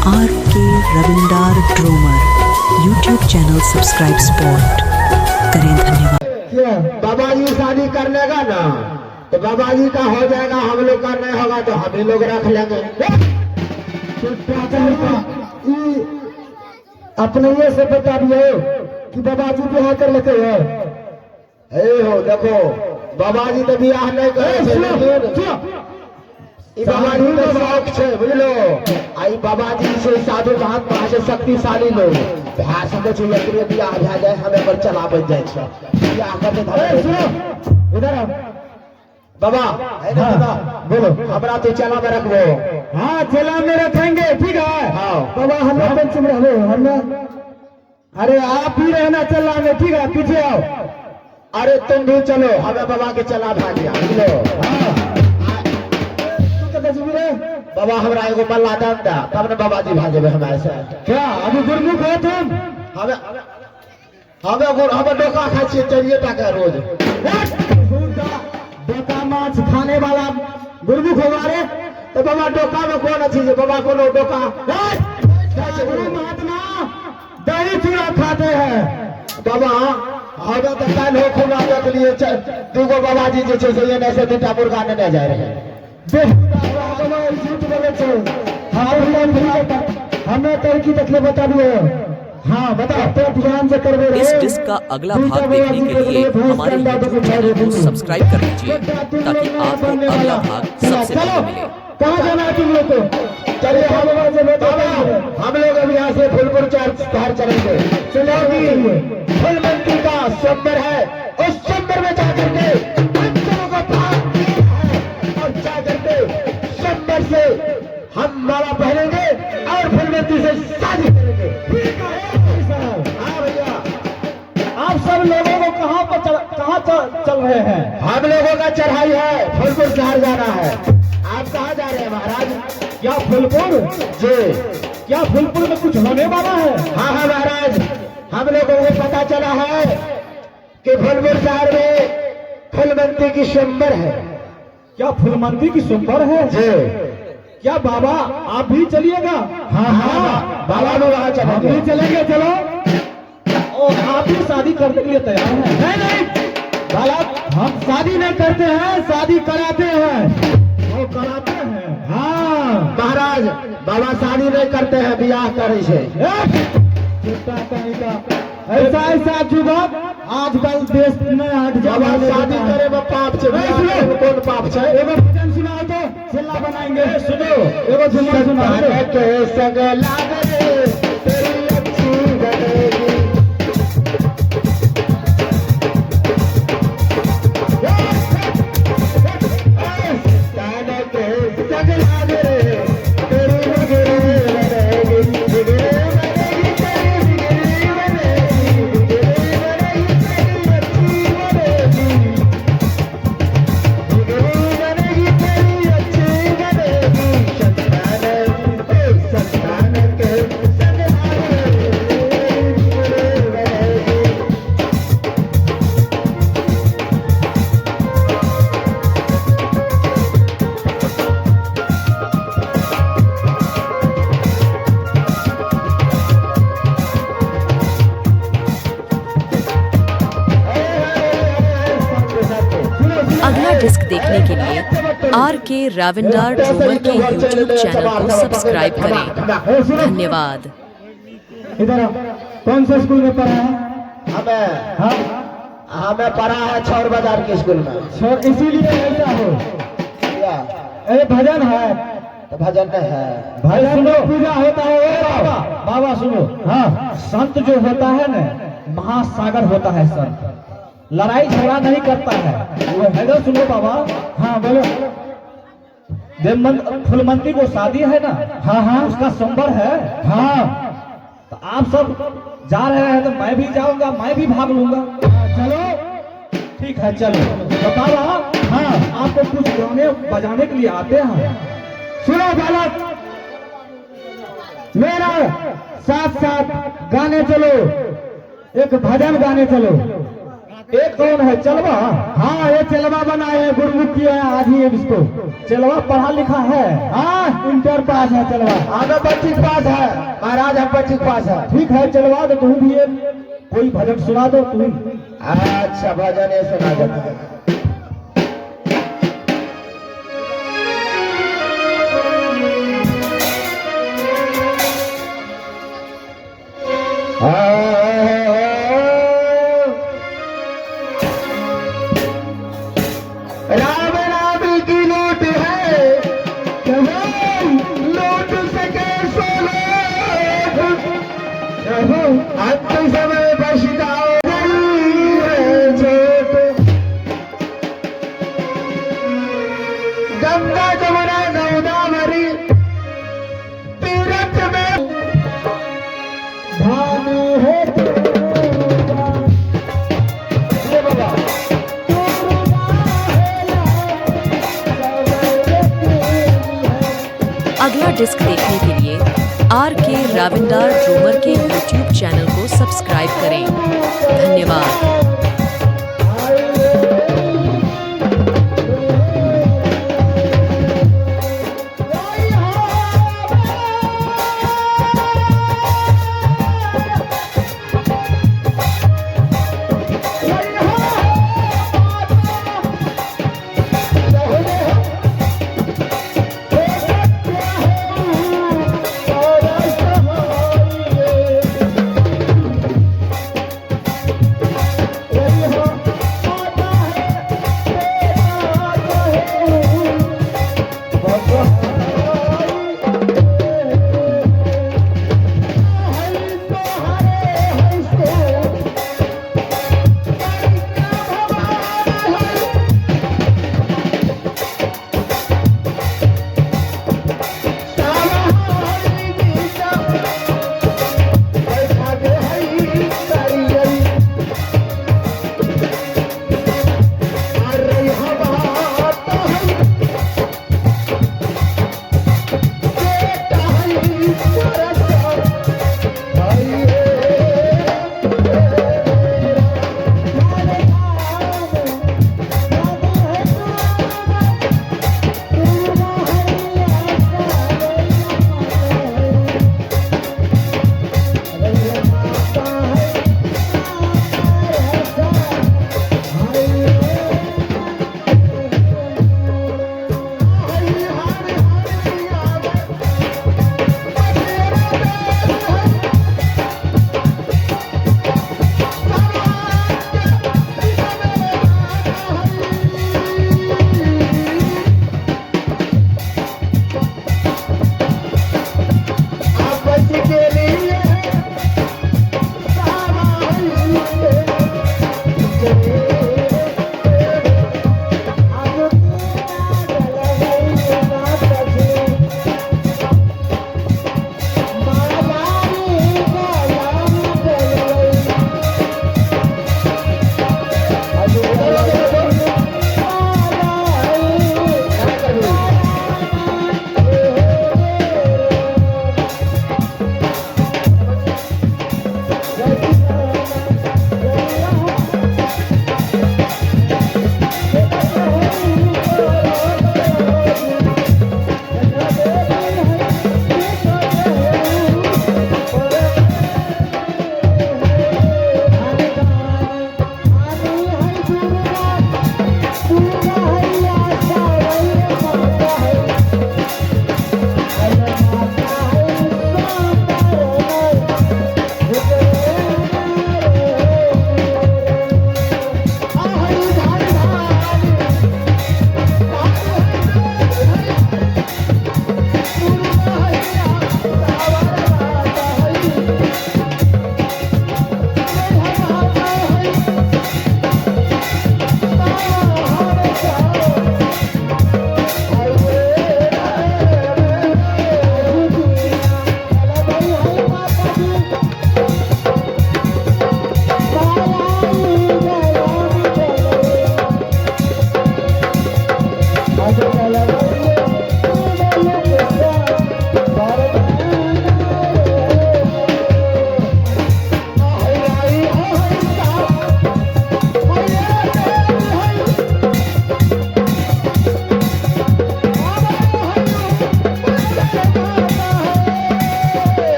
R K Ravindar Drummer YouTube channel subscribe spot करें। धन्यवाद। क्यों बाबा जी शादी कर लेगा ना तो बाबा जी का हो जाएगा, हम लोग का नहीं होगा तो हम ही लोग रख लेंगे। ई अपने से बता दियो कि बाबा जी बियाह कर लेते हैं। हे हो देखो, बाबा जी तो बियाह नहीं करे छै, लेकिन ई बाबा जी के शौक छै, बुझलो। आ ई बाबा जी छै साधु महात्मा छै, शक्तिशाली लोग भए सकै छै। एकरे बियाह भए जाय, हम एकर चला बनि जाइ छै। बियाह करते ए, सुनो इधर आओ। बाबा है ना। हाँ, बाबा बोलो। हमरा तू चला में रखबो। हाँ, चेला में रखेंगे, ठीक है। हाँ। बाबा हम लोग पंच में रहो हम। अरे आप भी रहना चला में, ठीक है? पीछे आओ। अरे तुम भी चलो, हमें बाबा के चला भए गया, बुझलो। हाँ, तू कतऽ जेबही रे? बाबा हमरा एगो मल्ला दान दा तब ने बाबा जी भए जेबै हमरा से। क्या अभी गुरमुख हो तुम? हमें हमें गुड़ हमें डोका खाइ छियै 4 टाका रोज। डोका माछ खाने वाला गुरमुख होगा रे? तऽ बाबा डोका में कोन अथी छै बाबा? कोनो डोका गुरु महात्मा दही चूड़ा खाते हैं। बाबा हमें तऽ काल्हि हो खुना देखलियै, दूगो बाबाजी जे छै से एने से दूटा मुर्गा नेने जाइ रहै। बाबा ई झूठ बोले छै। हमें तरकी देखले, बताबियो। हाँ बताओ तो, ध्यान से करबे रे। इस डिस्क का अगला भाग देखने के लिए हमारे YouTube channel को सब्सक्राइब कर लीजिए ताकि आपको अगला भाग सबसे पहले मिले। कहाँ जाना है तुम लोग को? चलिए हम बाबा, हम लोग अब यहाँ से फुलपुर शहर चलेंगे। चलो। फुलमंती का स्वयंवर है, उस स्वयंवर में जाकर के हम सबों का भाग है और जाकर के स्वयंवर से हम माला पहनेंगे और फुलमंती से शादी करेंगे। ठीक है साहब। हाँ भैया। आप सब लोगों को कहाँ पर चल, कहाँ चल रहे हैं? हम लोगों का चढ़ाई है, फुलपुर शहर जाना है। आप कहाँ जा रहे हैं महाराज? क्या फुलपुर? जी। क्या फुलपुर में कुछ होने वाला है? हाँ हाँ महाराज, हम लोगों को पता चला है कि फुलपुर शहर में फुलमंती की स्वयंवर है। क्या फुलमंती की सुंदर है? जी। क्या बाबा आप भी चलिएगा? हाँ हाँ, बाबा भी वहाँ हम चलेंगे। भी चलेंगे, चलो। और आप भी शादी करने के लिए तैयार हैं? नहीं नहीं बालक, हम शादी नहीं करते हैं, शादी कराते हैं। वो कराते हैं, हाँ। महाराज, बाबा शादी नहीं करते हैं, बियाह करे छै। झूठा कहीं का। ऐसा ऐसा युवक आजकल देश में हट जा। बाबा शादी करे में पाप छै, बियाह करे में कोन पाप छै? एगो भजन सुनाओ तो चिल्ला बनाएंगे। सुनो, एगो झुमर सुनाओ। संतान के संग लाग रे तेरी अच्छी बनेगी। संतान के संग लाग रे तेरी बिगड़ी बनेगी, बिगड़ी बनेगी तेरी, बिगड़ी बनेगी, बिगड़ी बनेगी तेरी, अच्छी बनेगी, बिगड़ी बनेगी तेरी, अच्छी बनेगी। संतान संतान के संग लाग रे तेरी बिगड़ी बनेगी। अगला डिस्क देखने के लिए are के राविंदार ड्रूमर के यूट्यूब चैनल को सब्सक्राइब करें। धन्यवाद। इधर आओ। कौन से स्कूल में पढ़ा है? हमें हाँ। हमें पढ़ा है छौर बाजार के स्कूल में। छोड़, इसीलिए ऐसा हो। क्या? अरे भजन है। तो भजन नहीं है। भजन में पूजा होता है। ओ बाबा, बाबा सुनो। हाँ, संत जो होता है ना, महासागर होता है। संत लड़ाई झगड़ा नहीं करता है वो। हेलो, सुनो बाबा। हाँ बोलो। देवमन फुलमंती को शादी है ना? हाँ हाँ। उसका सोमवार है। हाँ, तो आप सब जा रहे हैं तो मैं भी जाऊंगा, मैं भी भाग लूंगा। चलो, ठीक है, चलो। तो बाबा, हाँ, आपको कुछ गाने बजाने के लिए आते हैं? सुनो बालक, मेरा साथ साथ गाने चलो, एक भजन गाने चलो। एक कौन है चलवा? हाँ ये चलवा बनाए है, गुरुमुखी है आधी है इसको। चलवा पढ़ा लिखा है? हाँ इंटर पास है चलवा। आगे 25 पास है महाराज, हम 25 पास है। ठीक है चलवा दो, तू भी एक कोई भजन सुना दो तू। अच्छा भजन ये सुना देता है। राम राम की लूट है, लूट सके सो लूट, अंत समय पछताओ चोट। गंगा जमुना गोदावरी तीरथ में धान है ये बाबा। अगला डिस्क देखने के लिए are के राविंदार ड्रोमर के यूट्यूब चैनल को सब्सक्राइब करें। धन्यवाद।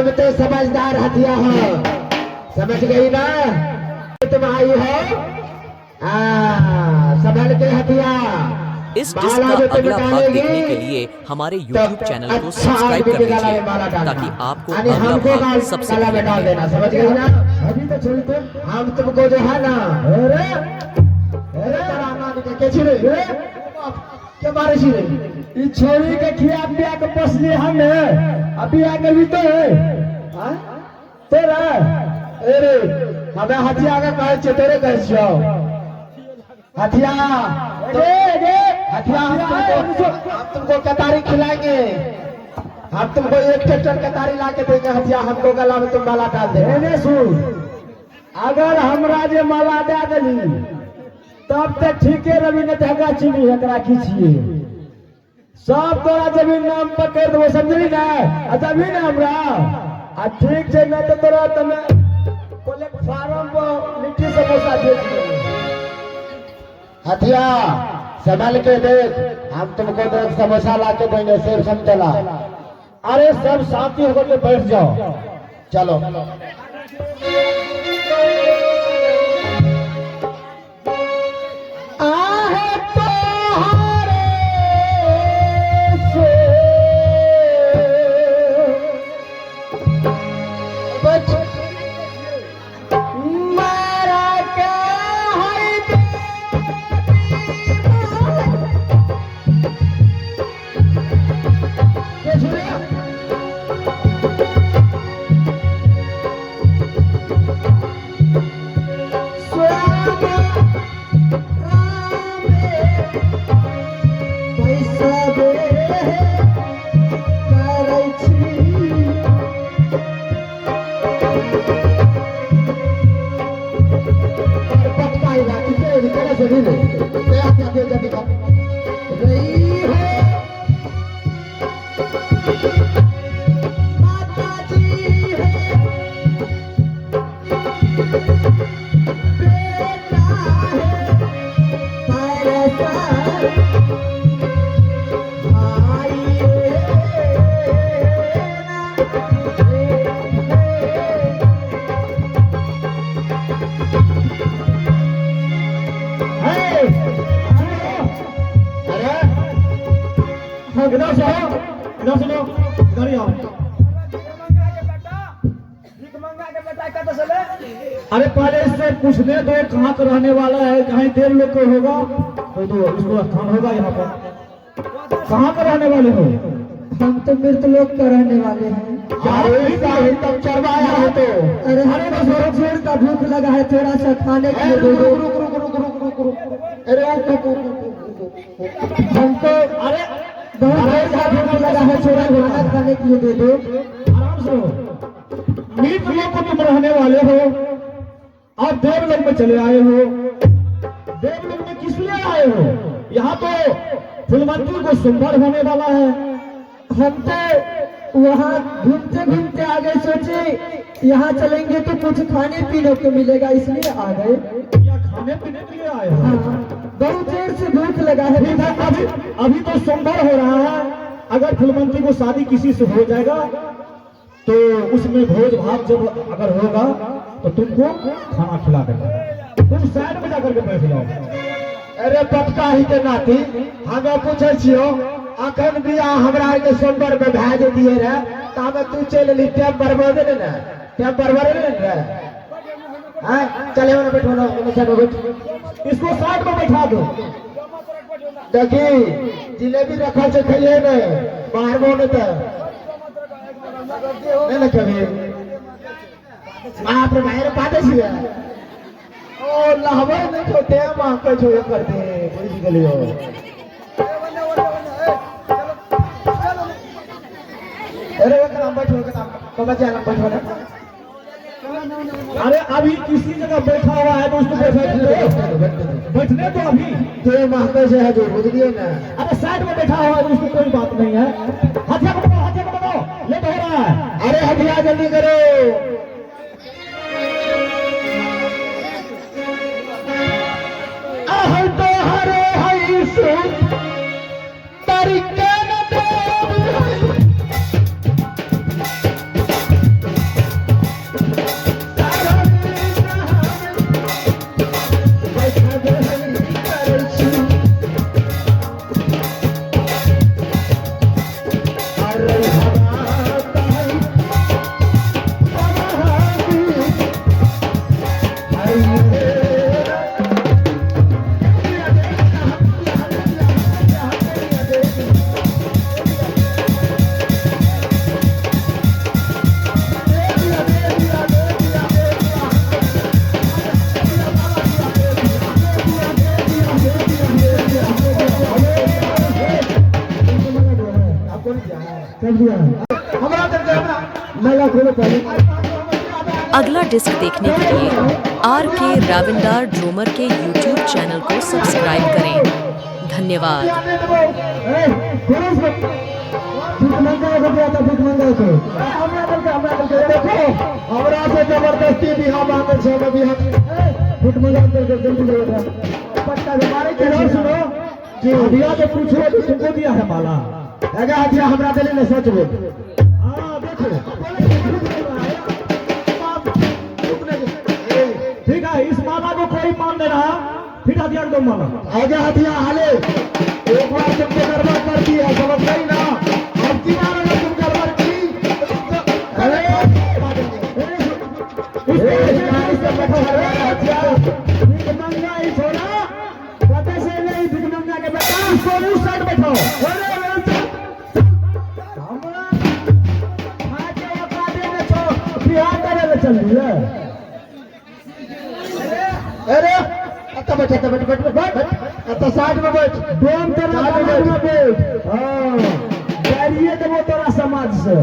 तुम तो समझदार हथिया हो, समझ गई ना? तुम आई हो, संभल के हथिया। इस डिस्क माला का जो तुम अगला भाग डालेगी, देखने के लिए हमारे YouTube तब चैनल को अच्छा सब्सक्राइब आदमी कर के गला में लीजिए माला डालना। ताकि आपको यानी अगला हमको भाग सबसे गला पहले में डाल मिले। देना, समझ गई ना? अभी तो छोड़ी हम तुमको जो है ना, अरे अरे तारा नानी के के छिरे के मारे छिरे ई छोरी के खिया पिया के पोसली हमे, अभी आगे भी तो है हाँ? तेरा। अरे हमें हथिया के कहै छियै, तोरे कहै छियौ हथिया। रे रे हथिया, हम तुमको कतारी खिलाएंगे, हम तुमको एक ट्रैक्टर कतारी ला के देंगे हथिया, हमको गला में तुम माला डाल दे। एने सुन, अगर हमरा जे माला दे देली तब तऽ ठीके रवि, नहीं तऽ हमरा चिन्ही एकरा की छियै, सब तोरा जमीन नाम पर कर देबो, समझली ना? आ जमीन हमरा आ ठीक छै, नहीं तऽ तोरा तमे प्लेटफार्म पर लिट्टी समोसा बेच देबो। हथिया संभल के देख, हम तुमको देख समोसा ला के देंगे, सेब संतला। अरे सब शांति होकर के बैठ जाओ। चलो। आहे तोहरे से बच मारा के हर के छुड़िया। पटकाई राखी के करे से नहीं ते आते आते जल्दी कर रही है माता जी है बेटा है परसा भाई है ना रे। है, अरे इधर से आओ, इधर सुनो, इधर ही आओ। अरे पहले इससे पूछने दो कहाँ का रहने वाला है, कहीं देव लोग को होगा तो उसको स्थान होगा यहाँ पर। कहाँ का रहने वाले हो? हम तो मृत लोक का रहने वाले हैं। अरे साहिब तब चरवाया हो तो। अरे हमें तो जोर जोर का भूख लगा है, थोड़ा सा खाने के लिए दे दो। रुक रुक रुक रुक रुक रुक, अरे रुक रुक रुक रुक रुक। हमको अरे बहुत जोर का भूख लगा है, थोड़ा खाना खाने के लिए दे दो। आराम से हो। मृत लोक को तुम रहने वाले हो, आप देवलोक में चले आए हो। देवलोक में किस लिए आए हो? यहाँ तो फुलवंती को सुंदर होने वाला है। हम तो वहाँ घूमते घूमते आ गए, सोचे यहाँ चलेंगे तो कुछ खाने पीने को मिलेगा, इसलिए आ गए। या खाने पीने के लिए आए हो? हाँ, बहुत देर से भूख लगा है। ठीक है, अभी अभी तो सुंदर हो रहा है। अगर फुलवंती को शादी किसी से हो जाएगा तो उसमें भोज भात जब अगर होगा तो तुमको खाना खिला देगा। तुम साइड में जाकर के बैठ जाओ। अरे पटका ही के नाती, हमें पूछे छियो, अखन बियाह हमरा आर के सोमवार में भए जतियै रे, त हमें तू चलि एली, टाइम बर्बाद ने ने, टाइम बर्बाद ने ने रे। हैं, चले ओने बैठो ना, ओने साइड में बैठ। इसको साइड में बैठा दो। देखी जिलेबी रखल छै, खइए ने, मारबो ने त नहीं ने कभी। बाप रे भाई रे, पाते छियै ओ लहबै नै छौ, टाइम आकै छौ एकर दे, बुझि गेलियौ। अरे ओकरा बैठो, ओकरा बाबा जी बैठो ना। अरे अभी किसी जगह बैठा हुआ है तो उसको बैठने दो, बैठने दो अभी। ते महकै छै हजूर, बुझलियै ने? अरे साइड में बैठा हुआ है तो उसको कोई बात नहीं है। हथिया को बताओ, हथिया को बताओ, लेट हो रहा है। अरे हथिया जल्दी करो। अहं तो हरे हई सुन तरीके न देव हई। दिया है। हमरा दे हमरा। माला खोलो पहले। अगला डिस्क देखने के लिए are के राविंदार ड्रोमर के यूट्यूब चैनल को सब्सक्राइब करें। धन्यवाद। ए, खोलो इसको। भीख मंगा को दिया था, भीख मंगा को। हमरा दे, हमरा दे। देखो, हमरा से जबरदस्ती बियाह मांगे छै, हम बियाह भीख मंगा के जल्दी दे दो। पट्टा के मारे के। इधर सुनो जी। हदिया को पूछो कि तुमको दिया है माला? अगर हथिया हमरा देले ने, सच बोल। हाँ, देखो। ठीक है, इस माला को कोई मान ले रहा, फिर हथियार को माला। आगे हथिया हाले, एक बार तुमको गड़बड़ कर दी है, समझ गई ना? अब की बार अगर तुम गड़बड़ की तो तुमको अरे भीख मंगा ही छोड़ा, पता से नहीं भीख मंगा के बेटा। इसको उस साइड बैठाओ। अरे अरे, हमरा खाके औकाते में छो, बिहार करे ले चल दिए। अरे अत्ता बैठ, अत्ता बैठ, बैठ बैठ, अत्ता साइड में बैठ। डोम तेरा बगल में बैठ। हाँ, गाड़िए देबो तोरा समाज से।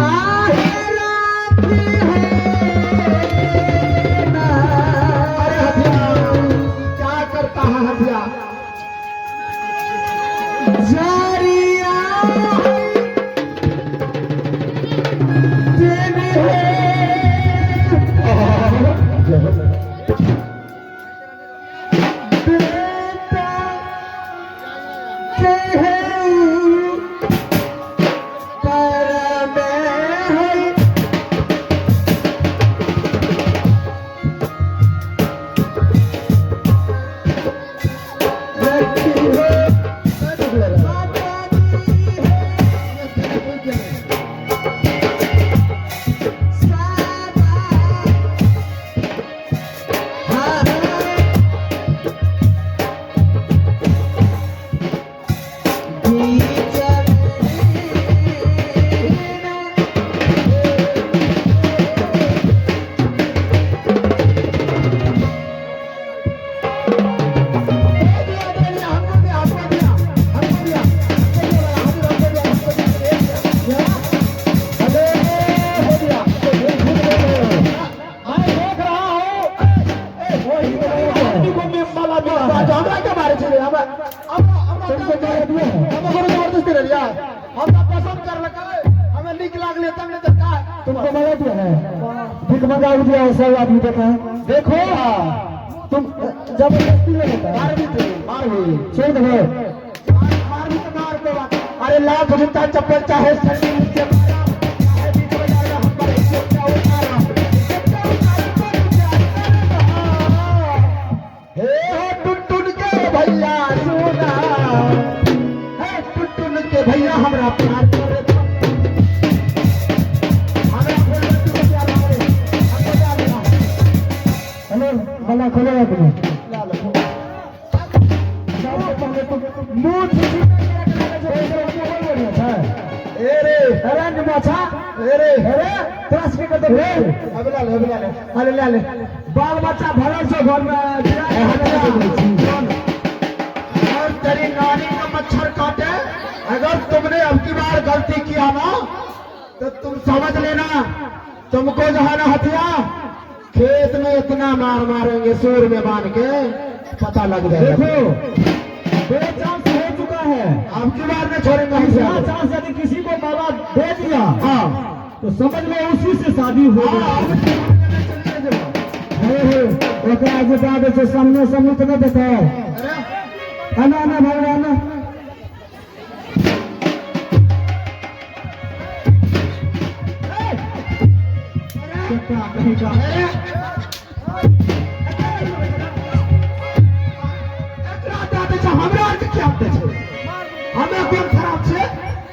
आहे राखी है ना। अरे हथिया, क्या करता है हथिया? जरिया दिन है। बेटा के है करम है। रखी हो माता दी है सादा। हाँ, बीच में ना। दिया दिया, हमको दिया, हमको दिया, हमको दिया, हमको दिया, हमको दिया, हमको दिया। अरे हो गया, मैं देख रहा हूँ वही आदमी को भी माला मिला है। तो हमरा के मारे छे? हमरा हमरा हमरा तुमको मारा दिया है? हम करो जबरदस्ती रे यार, हमरा पसंद कर लका, हमें नीक लागले तब ने तो का। तुमको मारा दिया है? भीख मंगा दिया है, सब आदमी देखा है। देखो। तुम जबरदस्ती में होता है। मार भी तू, मार भी। छोड़ दो। मार, मार भी तो मार को बात। अरे लाख जूता चप्पल चाहे सन्नी नीचे मारा, चाहे बीच बाजार में हम पर चोटा उतारा, चोटा उतारा पर उतारा। हे हो टुनटुन के भैया सुना, हे टुनटुन के भैया, हमरा प्यार करे, हमरा फूलबत्ती को प्यार करे, हमको प्यार देना। हेलो, माला खोलो अपने। ला लो। सबसे पहले तुम मुंह छुछी है। ए रे। अरे निमाछा। ए रे। अरे तोरा सबके कर दे। अब ला ले, अब ला ले, अरे ला ले। बाल बच्चा भरल छौ घर में। और तेरी नानी का मच्छर काटे अगर तुमने अब की बार गलती किया ना, तो तुम समझ लेना, तुमको जो है ना हथिया, खेत में इतना मार मारेंगे सूर में बांध के, पता लग जाएगा। देखो, दो चांस हो चुका है। अब की बार नहीं छोड़ेंगे तीसरा हथिया। चांस यदि किसी को माला दे दिया तो समझ लो उसी से शादी हो हाँ, गई। अब चलिए। हे हे, ओकरा जे बाद छै सामने सामने तऽ नहि देतै। अरे। आना, आना भाई, आना। चट्टा कहीं का। एकरा दए दै छै, हमरा आरके किया दै छै? हमे कोन खराब छै?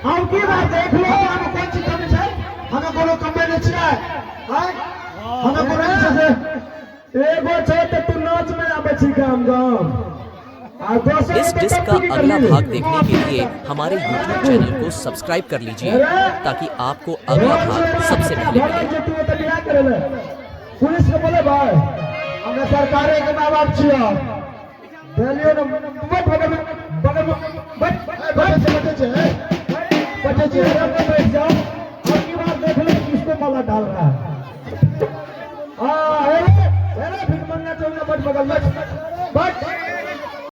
अब की बात देख लो। हमे कोन चीज कमी छै? हमे कोनो कमे नहि छियै, आँय? हमे कोनो नहि छै से एगो छै तऽ तू नाच में आबै छी गाम गाम। आ दोसर इस डिस्क का अगला भाग देखने के लिए हमारे YouTube channel को सब्सक्राइब कर लीजिए ताकि आपको अगला भाग सबसे पहले मिले। पुलिस के बोले भाई, हमे सरकारे के माँ बाप छियो। देलियो न, बैठ बगल में, बगल में बैठ। बचे छै, बचे छै, बचे छै। बगल में बैठ जाओ। अब की बात देख लो, किसको माला डाल रहा है। हाँ, अरे अरे, भीख मंगना चाहिए, बैठ बगल में, बैठ।